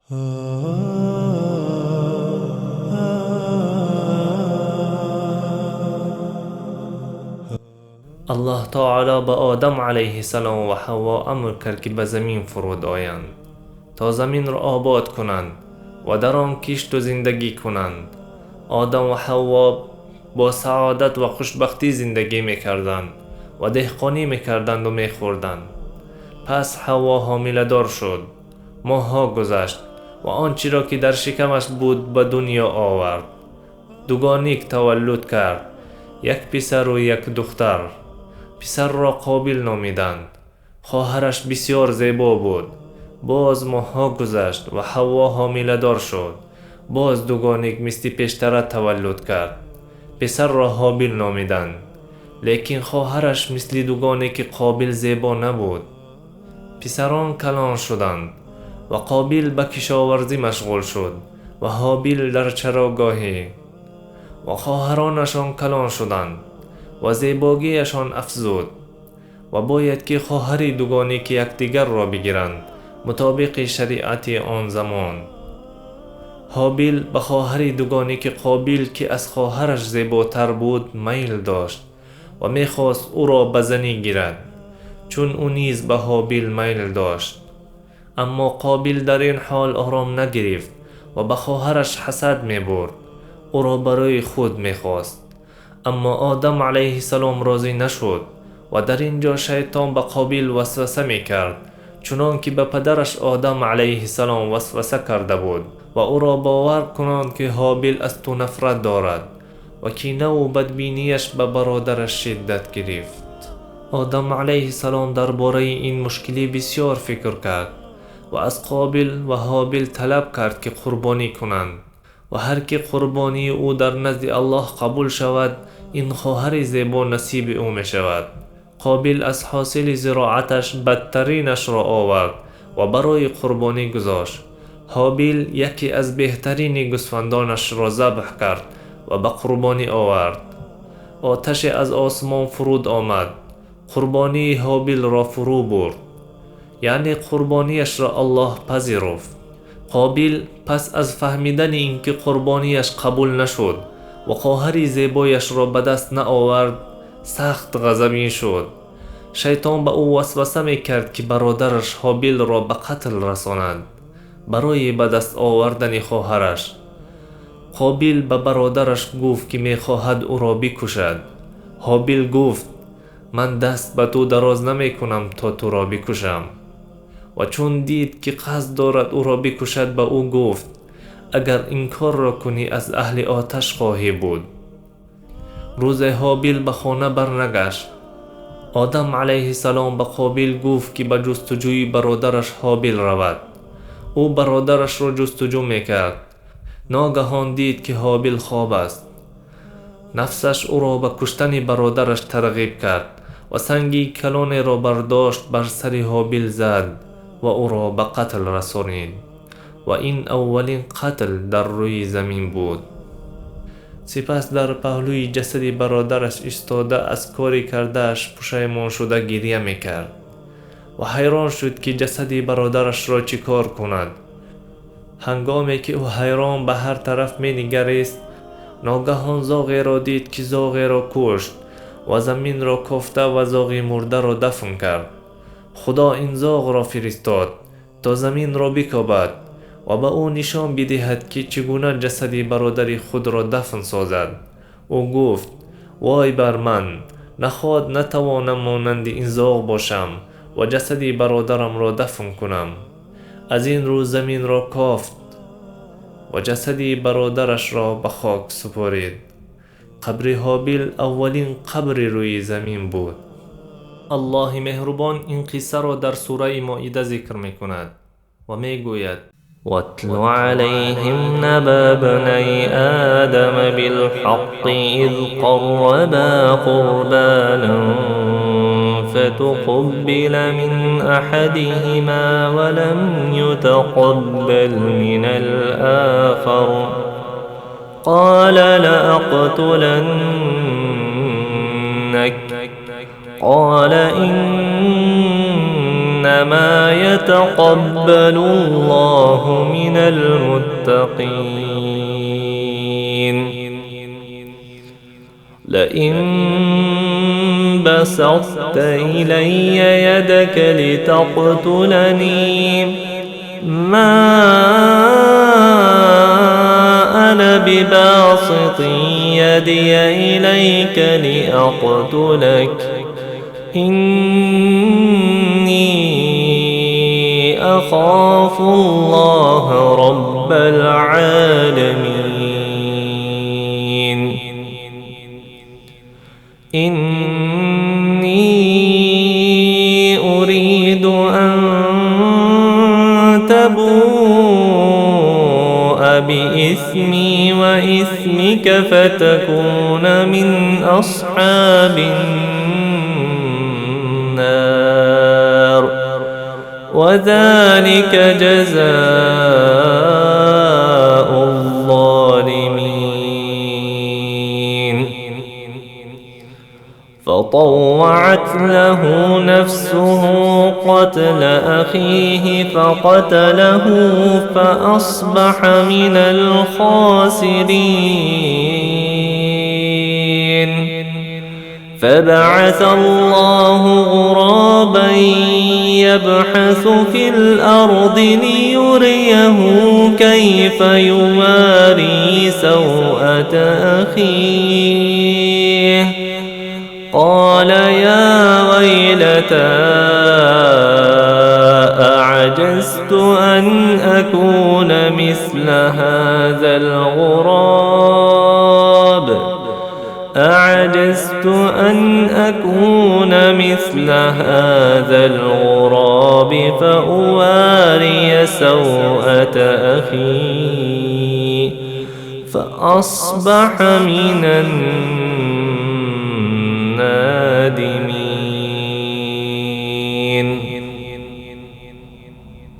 Аллоҳ таоло ба Одам алайҳиссалом ва Ҳавво амр кард, ки ба замин фуруд оянд, то заминро обод кунанд ва дар он кишту зиндагӣ кунанд. Одам ва Ҳавво бо саодат ва хушбахтӣ зиндагӣ мекарданд ва деҳқонӣ мекарданду мехӯрданд. Пас Ҳавво ҳомиладор шуд. Моҳҳо гузашт ва он чиро, ки дар шикамаш буд, ба дунё овард. Дугоник таваллуд кард, як писару як духтар. Писарро Қобил номиданд. Хоҳараш бисёр зебо буд. Боз моҳҳо гузашт ва Ҳавво ҳомиладор шуд. Боз дугоник мисли пештара таваллуд кард. Писарро Ҳобил номиданд. Лекин хоҳараш мисли дугоники Қобил зебо набуд. Писарон калон шуданд ва Қобил ба кишоварзӣ машғул шуд ва Ҳобил дар чарогоҳӣ. Ва хоҳаронашон калон шуданд ва зебогиашон афзуд ва бояд ки хоҳари дугоники якдигарро бигиранд мутобиқи шариати он замон. Ҳобил ба хоҳари дугоники Қобил, ки аз хоҳараш зеботар буд, майл дошт ва мехост ӯро ба занӣ гирад, чун ӯ низ ба Ҳобил майл дошт. Аммо Қобил дар ин ҳол ором нагирифт ва ба хоҳараш ҳасад мебурд, ӯро барои худ мехост. Аммо Одам алайҳиссалом розӣ нашуд ва дар ин ҷо шайтон ба Қобил васваса мекард, чунон ки ба падараш Одам алайҳиссалом васваса карда буд ва ӯро бовар кунанд, ки Ҳобил аз ту нафрат дорад ва кинаву бадбинияш ба бародараш шиддат гирифт. Одам алайҳиссалом дар бораи ин мушкилӣ бисёр фикр кард ва аз Қобил ва Ҳобил талаб кард, ки қурбонӣ кунанд ва ҳар ки қурбонии ӯ дар назди Аллоҳ қабул шавад, ин хоҳари зебо насиби ӯ мешавад. Қобил аз ҳосили зироаташ бадтаринашро овард ва барои қурбонӣ гузошт. Ҳобил яке аз беҳтарини гӯсфандонашро забҳ кард ва ба қурбонӣ овард. Оташе аз осмон фуруд омад, қурбонии Ҳобилро фурӯ бурд, яъне қурбонияшро Аллоҳ пазируфт. Қобил пас аз фаҳмидани ин ки қурбонияш қабул нашуд ва хоҳари зебояшро ба даст наовард, сахт ғазабин шуд. Шайтон ба ӯ васваса мекард, ки бародараш Ҳобилро ба қатл расонад барои ба даст овардани хоҳараш. Қобил ба бародараш гуфт, ки мехоҳад ӯро бикушад. Ҳобил гуфт: ман даст ба ту дароз намекунам, то туро бикушам. Ва чун дид, ки қасд дорад ӯро бикушад, ба ӯ гуфт: агар ин корро кунӣ, аз аҳли оташ хоҳӣ буд. Рӯзе Ҳобил ба хона барнагашт. Одам алайҳиссалом ба Қобил гуфт, ки ба ҷустуҷӯи бародараш Ҳобил равад. Ӯ бародарашро ҷустуҷӯ мекард. Ногаҳон дид, ки Ҳобил хоб аст. Нафсаш ӯро ба куштани бародараш тарғиб кард ва санги калонеро бардошт, бар сари Ҳобил зад ва ӯро ба қатл расонид. Ва ин аввалин қатл дар рӯи замин буд. Сипас дар паҳлӯи ҷасади бародараш истода, аз кори кардааш пушаймон шуда гиря мекард ва ҳайрон шуд, ки ҷасади бародарашро чӣ кор кунад. Ҳангоме ки ӯ ҳайрон ба ҳар тараф менигарист, ногаҳон зоғеро дид, ки зоғеро кушт ва заминро кофта ва зоғи мурдаро дафн кард. Худо ин зоғро фиристод, то заминро бикобад ва ба ӯ нишон бидиҳад, ки чӣ гуна ҷасади бародари худро дафн созад. Ӯ гуфт: вой бар ман, наход натавонам монанди ин зоғ бошам ва ҷасади бародарамро дафн кунам. Аз ин рӯ заминро кофт ва ҷасади бародарашро ба хок супорид. Қабри Ҳобил аввалин қабри рӯи замин буд. Аллоҳи меҳрубон ин қиссаро дар сураи Моида зикр мекунад ва мегӯяд: واتل عليهم نبأ ابني آدم بالحق إذ قربا قربانا فتقبل من أحدهما ولم يتقبل من الآخر قال لأقتلنك قال إنما يتقبل الله من المتقين. لئن بسطت إلي يدك لتقتلني ما أنا بباسط يدي إليك لأقتلك، إني أخاف الله رب العالمين. إني أريد أن تبوء بإثمي وإثمك فتكون من أصحاب النار، وذلك جزاء الظالمين. فطوعت له نفسه قتل أخيه فقتله فأصبح من الخاسرين. فبعث الله غرابا يبحث في الأرض ليريه كيف يواري سوءة أخيه. قال يا ويلتى أعجزت أن أكون مثل هذا الغراب، أعجزت أن أكون مثل هذا الغراب فأواري سوءة أخي، فأصبح من النادمين.